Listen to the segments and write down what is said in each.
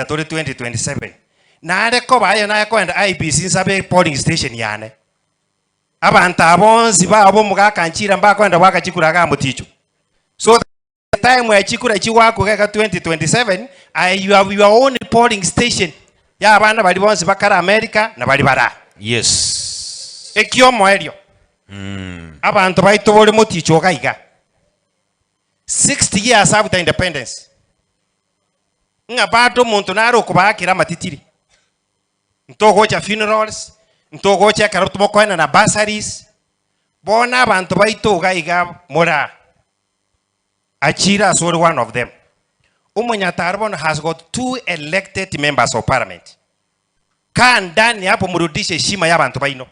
Tore 2027 nare koba aye naye koenda IEBC nsabe polling station yane. Abanto aba bonsi bao bomogaka nchira mbakoenda goaka chikura igaa moticho. So the time ya chikura chigoakwa iga iga 2027 aye you have your own polling station ya abana baria bonsi bakare America na baria bare aa. Yes. Ekiomoerio, abanto baito bore moticho iga iga 60 years after independence ng'a bado omonto nare okobaakera amatitiri, ntogocha funerals, ntogocha ekero mokoenana bursaries, bono abanto baito iga iga more aa, Achire ase ore one of them. Omonyataro bono has got two elected members of parliament. Kaa ndani hapo murudishe heshima ya abanto baino.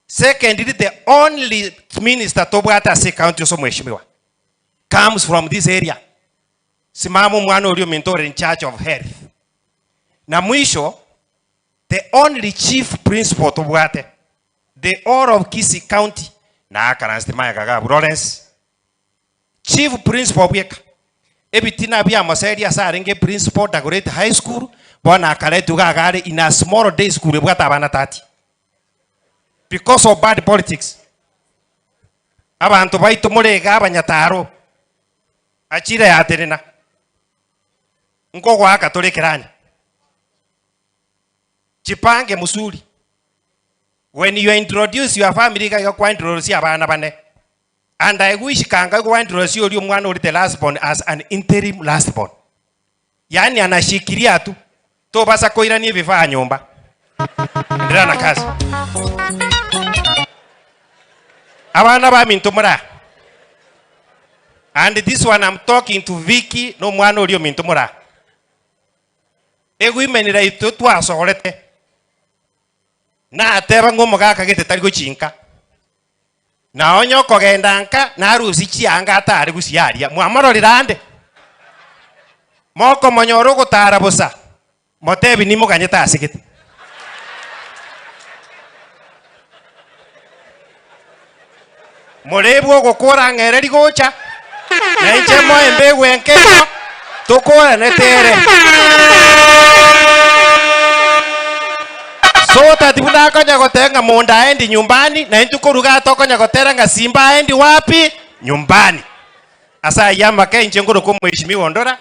Secondly the only minister tobwate ase ecounty ase omweshimiwa comes from this area. Simama omwana oria ominto ore in charge of health. Na mwisho the only chief principal tobwate the all of Kisii county naakaransete magega iga abwo Lawrence chief principal bweka ebitina biamoseria ase arenge principal Dagoretti high school bono akaretwa iga iga are in a small day school ebwate abana 30 because of bad politics. Abanto baito more iga abanyataro Achire yatenena, nkogoaka tore ekeranya. Chipange musuri. When you introduce your family iga iga kwa introduce abana bane. And I wish kanga igo kwa introduce oria omwana ori the last born as an interim last born. Yaani anashikiria tu. Tobasa koirania ebifaa nyomba. Endelea na kazi. Abana baminto more aa. And this one I'm talking to Vicky na omwana oria ominto more aa. Egoimenera intwe twasorete. Nateba ng'a omogaka gete tari gochinka. Na onye okogenda nka narusie chianga atare gusii aria, mwamororire ande? Mokomonyora ogotara bosa, motebi nimoganyete ase gete. Morebwe ogokora ng'a ere rigocha, na inche moe embegu enke igo, tokoranete ere. So that buna akonya goteba ng'a monda aendi nyumbani, na intwe koruga aa tokonya gotera ng'a Simba aendi wapi? Nyumbani. Ase ayio amake inche nkorokwa omweshimiwa Ondora,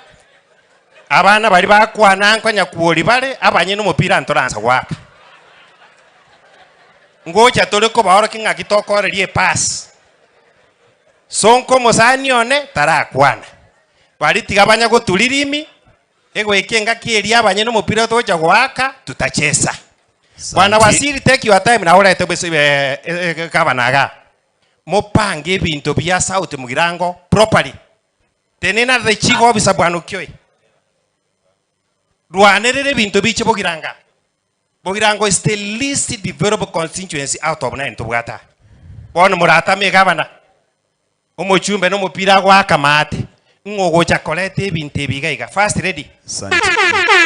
abana baria bakwana nkonya kuoria bare, abanyene omopira ntoransa goaka. Ngocha tore kobaorokia ng'aki tokoreria epasi. Sonko omosani one tarakwana. Baria tiga banya goturia rimi, Egoika engaki eria abanyene omopira togocha goaka, tutachesa. Bwana Santi. Waziri take your time nawe orete bwese eh, eh, gavana igaa. Mopange ebinto bia South Mugirango properly. Tenena the chief officer bwana Okioi. Rwanerera ebinto biche Bogirango. Bogirango is the least developed constituency out of nine tobwate aa. Bono moratame egavana. Omochumbe nomopira agoaka maate, ng'o ogocha koreta ebinto ebi iga iga? First lady. Asante.